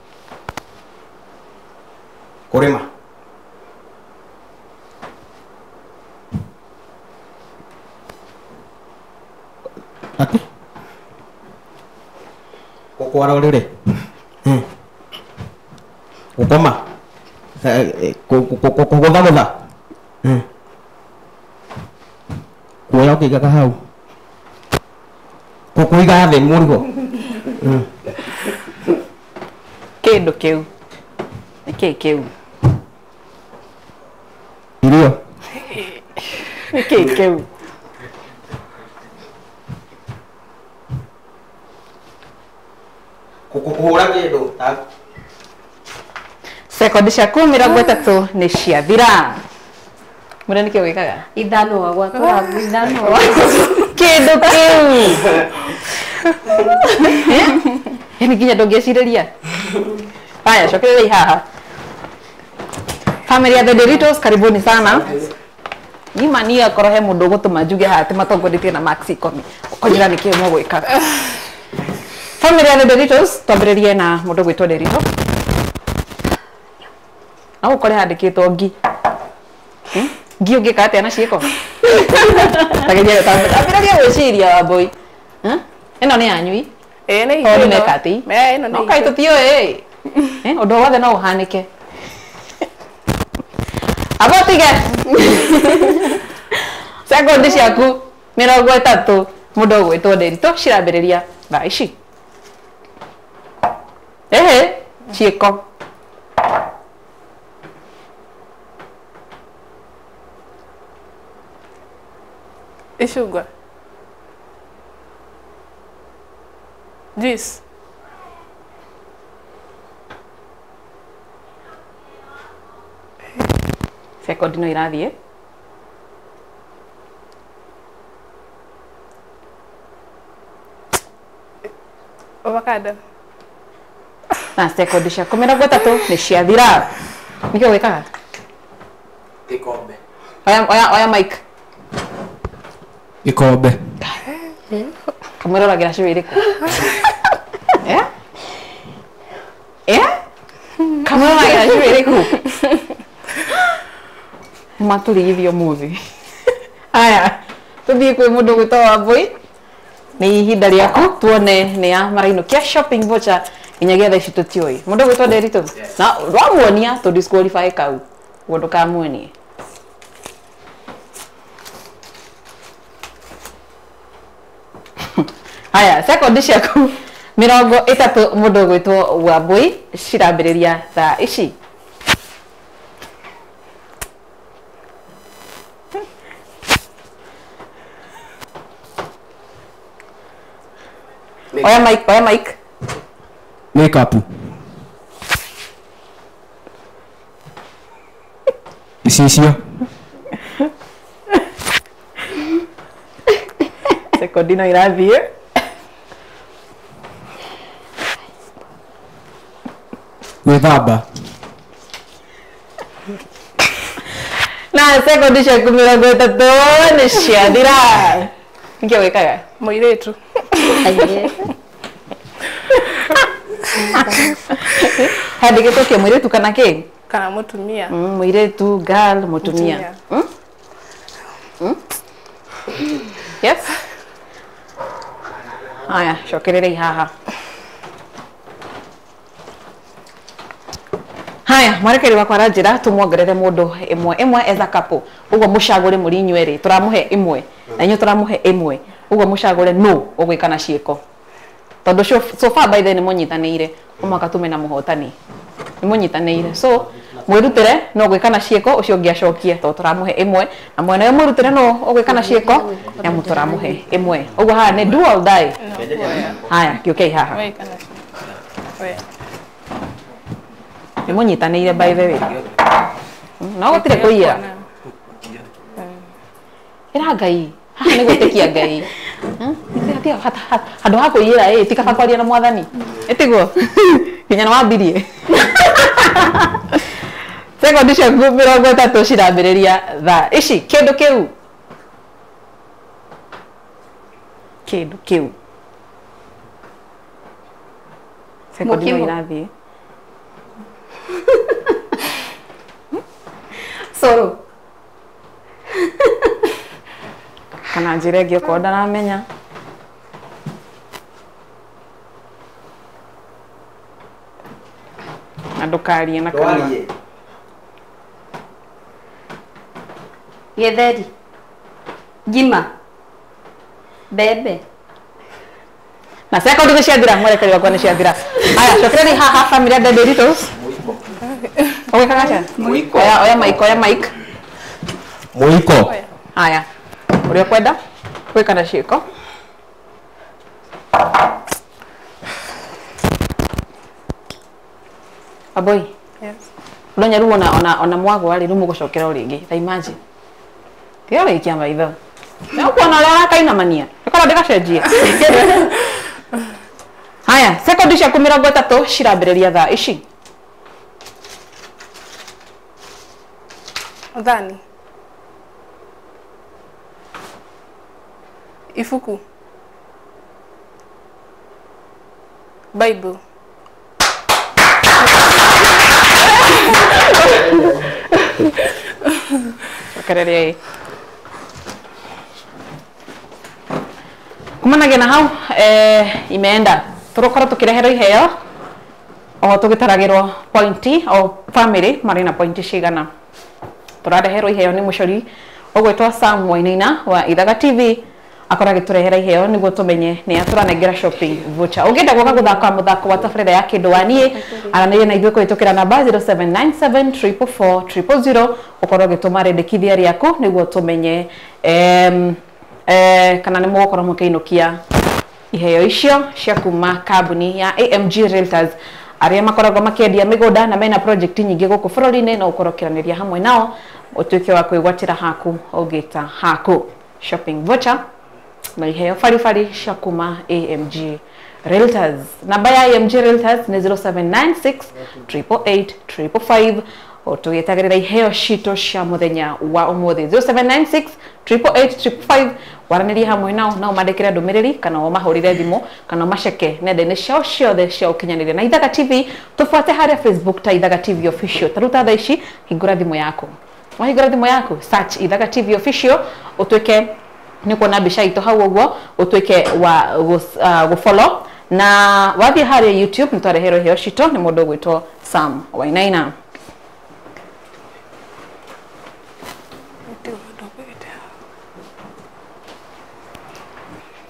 Kũrĩma. Atĩ? Gũkwara ũrĩrĩ. Gũkoma. Kũgũthagũtha. Kuoya ũkĩigaga hau. Kũiga thĩ mũrigo. Kĩndũ kĩu. Nĩ kĩĩ kĩu? Irio. Nĩ kĩĩ kĩu? Kũhũra kĩndũ. Sekondi ciaku 30 nĩ ciathira. Mũrĩa nĩkĩo wĩkaga? Ithanwa gwatũra ithanwa. Kĩndũ kĩu. Yaani nginya ndũngĩcirĩria. Haya, cokererai haha. Family ya The Doritos, karibuni sana. Nima niĩ akorwo he mũndũ ũgũtũma njuge haha atĩ matongoretie na max 10. Ũkũnjĩra nĩkĩĩ mũgwĩkaga. Family ya The Doritos, twambĩrĩrie na mũndũ ũgwĩtwo Derito. No ũkore handĩkĩtwo ngi. Ngi ũngĩka atĩa na ciĩko? Tageria ambĩrĩria gwĩciria Wambũi. Ĩno nĩ yanyui? Ĩĩ nĩ itũ. Tondũ meka atĩ? Ĩno nĩ itũ. No kaĩ tũtiũĩ. Ũndũ wothe no ũhanĩke. Abo tige. Sekondi ciaku 30 mũndũ ũgwĩtwo Nderitu cirambĩrĩria thaa ici. Ehe, ciĩko. Icungwa. Juice. Sekondi no irathiĩ. Avocado. Na sekondi ciaku 30 nĩ ciathira. Nĩkĩo wĩkaga? Gĩkombe. Oya mic. Gĩkombe. Kamwĩroragĩra show ĩrĩkũ? Eh? Eh? Kamwĩroragĩra show ĩrĩkũ? Matũrigithio ũmũthĩ. Aya, tũthiĩ kwĩ mũndũ ũgwĩtwo Wambũi. Nĩ ihinda rĩaku tuone nĩ a marainũkia shopping voucher nginyagia thaa ici tũtiũĩ. Mũndũ ũgwĩtwo Nderitu, na wamuonia tũ disqualify kau. Ũguo ndũkamuonie. Haya, sekondi ciaku 30 mũndũ ũgwĩtwo Wambũi cirambĩrĩria thaa ici. Oya mic, oya mic. Makeup. Icicio. Sekondi no irathiĩ. Gwĩthamba. Na sekondi ciaku 30 nĩ ciathira. Nĩkĩo wĩkaga? Mũirĩtu. Handĩkĩtwo kĩ mũirĩtu kana kĩ? Kana mũtumia. Mũirĩtu, girl, mũtumia. Yes. Haya, cokererei haha. Haya, mwarekeri wakwa aranjĩra tũmuongerere mũndũ ĩmwe ĩmwe as a couple. Ũguo mũcagũre mũrĩ inyuĩ erĩ, tũramũhe ĩmwe na inyuĩ tũramũhe ĩmwe. Ũguo mũcagũre no ũgwĩka na ciĩko. Tondũ so far by then nĩ mũnyitanĩire, mũhaka tume na mũhotani. Nĩ mũnyitanĩire. So mwĩrutĩre no gwĩka na ciĩko ũcio ũngĩ acokie tondũ tũramũhe ĩmwe na mwena ũyũ mwĩrutĩre no ũgwĩka na ciĩko na tũramũhe ĩmwe. Ũguo haha nĩ do or die. Haya, kĩũkei haha. Nĩ mũnyitanĩire by the way. No gũtirĩ kũiyĩra. Ĩra Ngai, haha nĩ gwĩtĩkia Ngai. Handũ ha kũiyĩra ĩ ti kaba kwaria na mwathani. Ĩtiguo? Nginya nĩ wambirie. Sekondi ciaku 30 cirambĩrĩria thaa ici. Kĩndũ kĩu. Kĩndũ kĩu. Sekondi no irathiĩ. Cũrũ. Kana njĩra ĩngĩ okorwo ndaramenya. Na ndũkarie na kanua. Gĩtheri. Ngima. Mbembe. Na sekondi nĩ ciathira, mwerekeri wakwa nĩ ciathira. Haya, cokereria haha family ya The Doritos. Ũgwĩkaga atĩa? Oya mic, oya mic. Mũiko. Haya. Ũrĩa ũkwenda gwĩka na ciĩko. Aboi. Yes. Ũronya rĩu ona mwagwa rĩ, rĩu mũgũcokera o rĩngĩ. Ta imagine. Tiga gũikia maitho. Nĩ ũkuona ũrĩa arakainamania. Ĩkorwo ndĩgacenjie. Haya, sekondi ciaku 30 cirambĩrĩria thaa ici. Thani. Ibuku. Bible. Cokereria ĩ. Kumanagia na hau imeenda. Tũgũkorwo tũkĩreherwo iheo o tũgĩtaragĩrwo pointi o family marĩ na pointi cigana. Tũrareherwo iheo nĩ mũcori ũgwĩtwo Sam Wainaina wa Ithaga TV akorwo agĩtũrehera iheo nĩguo tũmenye nĩ atũranengera shopping voucher. Ũngĩenda gũka gũthaka mũthako wa tabarĩra ya kĩndũ wa niĩ, aranĩria na ithuĩ kũhĩtũkĩra namba 0797 444 000 ũkorwo ũgĩtũma rĩndĩkithia rĩaku nĩguo tũmenye kana nĩ mũgũkorwo mũkĩinũkia iheo icio cia kuma kambuni ya AMG Realtors arĩa makoragwo makĩendia mĩgũnda na mena project nyingĩ gũkũ bũrũri-inĩ, no ũkorwo ũkĩranĩria hamwe nao ũtuĩke wa kwĩgwatĩra haku ũngĩta haku shopping voucher na iheo baribari cia kuma AMG Realtors. Namba ya AMG Realtors nĩ 0796 888 555. Tũgĩetagĩrĩra iheo citũ cia mũthenya wa ũmũthĩ 0796 888 555. Waranĩrie hamwe nao no mandĩkĩre ndũmĩrĩri kana ũmahũrĩre thimũ kana ũmaceke nenda-inĩ ciao ciothe cia ũkinyanĩria. Na Ithaga TV tũbuate harĩa Facebook ta Ithaga TV Official. Ta rĩu ta thaa ici hingũra thimũ yaku. Wahingũra thimũ yaku search Ithaga TV Official ũtuĩke nĩ kuona mbica itũ hau ũguo ũtuĩke wa gũfollow na wathiĩ harĩa YouTube nĩ twareherwo iheo citũ nĩ mũndũ ũgwĩtwo Sam Wainaina.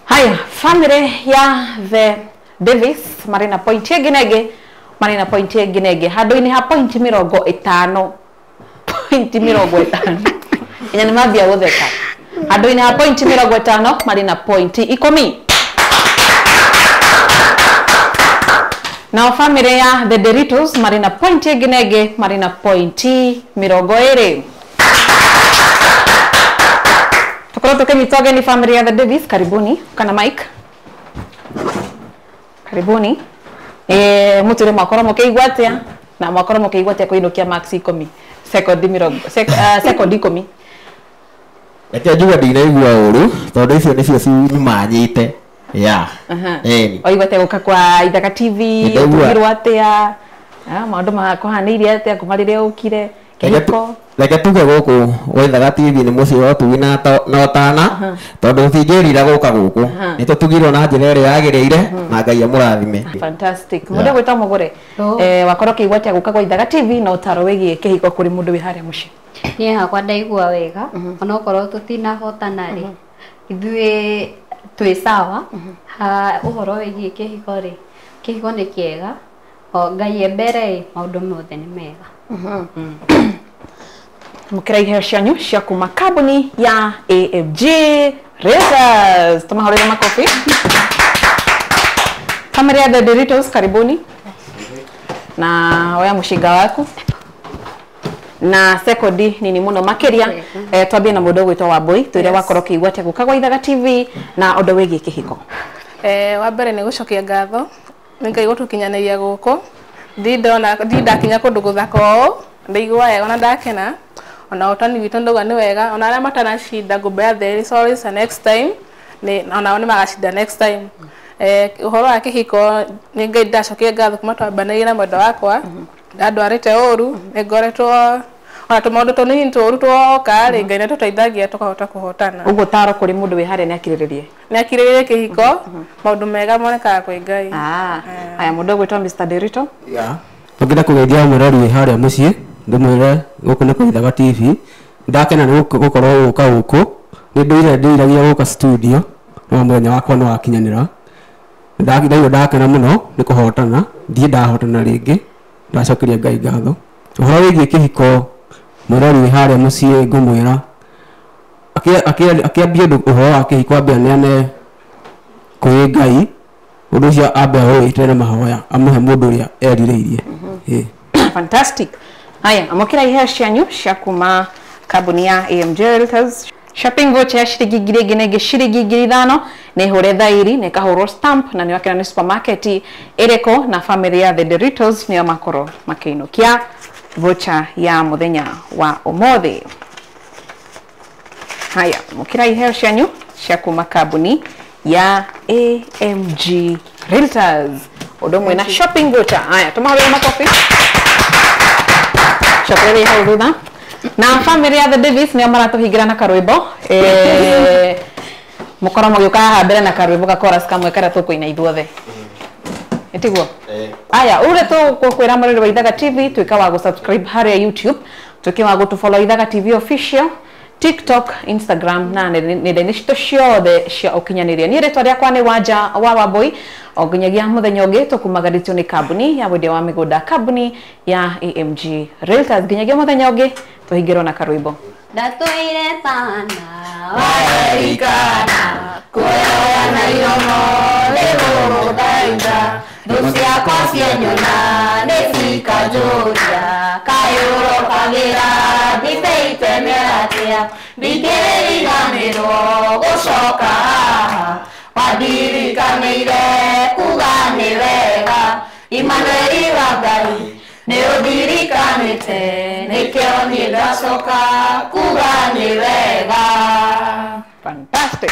Haya, family ya The Davis marĩ na point ĩngĩ na ĩngĩ, marĩ na point ĩngĩ na ĩngĩ handũ-inĩ ha point 50, point 50 inya nĩ mambia gũtheka. Handũ-inĩ ha point 50 marĩ na point 10. Nao family ya The Doritos marĩ na point ĩngĩ na ĩngĩ, marĩ na point 20. Tukorwo tukinyitwo ageni family ya The Davis, karibuni. Kana Mike. Karibuni. Mũtũrĩ mwakorwo mũkĩigua atĩa? Na mwakorwo mũkĩigua atĩa kũinũkia max 10? Sekondi mĩrongo sekondi 10. Reke njuge ndinaigua ũru tondũ icio nĩcio cinyumanyĩte. Yeah. Oigua atĩa gũka kwa Ithaga TV? Ũtugirwo atĩa? Maũndũ makũhanĩire atĩa kuma rĩrĩa ũkire? Kĩhiko Reke tuge gũkũ Waithaga TV nĩ mũciĩ wa ũtugi na ũtana, tondũ tũtingĩrira gũka gũkũ, nĩ tũtugirwo na njĩra ĩrĩa yagĩrĩire na Ngai amũrathime. Fantastic. Mũndũ gwĩtwo Mũgũre, wakorwo ũkĩigua atĩa gũka gwa Ithaga TV na ũtaro wĩgiĩ kĩhiko kũrĩ mũndũ wĩ harĩa mũciĩ? Niĩ hakwa ndaigua wega, onokorwo tũtinahotana rĩ, ithuĩ twĩ sawa. Ha ũhoro wĩgiĩ kĩhiko rĩ, kĩhiko nĩ kĩega, o Ngai e mbere ĩ, maũndũ mothe nĩ mega. Mũkĩra iheo cianyu cia kuma kambuni ya AMG Realtors. Tumahũrĩre makobi. Family ya The Doritos, karibuni. Na oya mũcinga waku na sekondi nini muno makiria. Twambie na mũndũ ũgwĩtwo Wambui, twĩre wakorwo ũkĩigua atĩa gũka gwa Ithaga TV na ũndũ wĩgiĩ kĩhiko. Wa mbere nĩ gũcokia ngatho nĩ Ngai gũtũkinyanĩria gũkũ. Ndindona ndindakinya kũndũ gũthaka ũũ, ndaigua wega na ndakena. Ona ũtani witũ ndauga nĩ wega, ona arĩa matanacinda ngũmbe there is always a next time, nĩ onao nĩ magacinda next time. Ũhoro wa kĩhiko nĩ Ngai ndacokia ngatho kuma twambanĩirie na mwendwa wakwa, ndandwarĩte ũru, nĩ ngoretwo ona tũmaũndũ tũnini tũru twoka rĩ, Ngai nĩatũteithagia tũkahota kũhotana. Ũguo ũtaro kũrĩ mũndũ wĩ harĩa nĩ akirĩrĩrie. Nĩ akirĩrĩrie kĩhiko, maũndũ mega monekaga kwĩ Ngai. Haya, mũndũ ũgwĩtwo Mr. Derito. Tũngĩenda kũgeithia mũrori wĩ harĩa mũciĩ, ndĩmwĩre gũkũ nĩ kwa Ithaga TV. Ndakena nĩ gũkorwo gũka gũkũ, nĩ ndũire ndĩiragia gũka studio, no mũthenya wakwa nĩ wakinyanĩra. Ndaigua ndakena mũno nĩ kũhotana, ndiĩ ndahotana rĩngĩ, ndacokeria Ngai ngatho. Ũhoro wĩgiĩ kĩhiko, mũrori wĩ harĩa mũciĩ ngũmwĩra akĩambia ũhoro wa kĩhiko ambe aneane kwĩ Ngai, ũndũ ũcio ambe aũĩte na mahoya amũhe mũndũ ũrĩa erirĩirie. Fantastic. Haya, amũkĩra iheo cianyu cia kuma kambuni ya AMG Realtors. Shopping voucher ya ciringi 1000 na ĩngĩ ciringi 5000 nĩ hũre thairi na ĩkahũrwo stamp na nĩ wakĩra nĩ supermarket ĩrĩkũ, na family ya The Doritos nĩo makorwo makĩinũkia voucher ya mũthenya wa ũmũthĩ. Haya, mũkĩra iheo cianyu cia kuma kambuni ya AMG Realtors, ũndũ ũmwe na shopping voucher. Haya, tũmahũrĩre makobi. Cokereria hau thutha. Na family ya The Davis nĩo maratũhingĩra na karwĩmbo. Mũkorwo mũgĩũka haha mbere na karwĩmbo ga chorus kamwe karĩa tũkũina ithuothe. Ĩtiguo? Aya, ũrĩa tũgũkwĩra mũrĩri wa Ithaga TV, tuĩka wa gũ-subscribe harĩa YouTube, tuĩke wa gũtũ-follow Ithaga TV official, TikTok, Instagram na nenda-inĩ citũ ciothe cia ũkinyanĩria. Niĩ rĩtwa rĩakwa nĩ Wanja wa Wambui, o nginyagia mũthenya ũngĩ tũkumagarĩtio nĩ kambuni ya wendia wa mĩgũnda, kambuni ya AMG Realtors. Nginyagia mũthenya ũngĩ tũhingĩrwo na karwĩmbo. Ndatũire tana warerikana kuoya na iromo nĩ gũgũthaitha, thũ ciakwa cienyona nĩ cikanjũria, kaĩ ũrokagĩra ndibĩite mĩaratĩa, ndingĩriganĩrwo gũcoka haha, wandirikanĩire kuga nĩ wega, Imanueli wa Ngai nĩ ũndirikanĩte, nĩkĩo niĩ ndacoka kuga nĩ wega. Fantastic.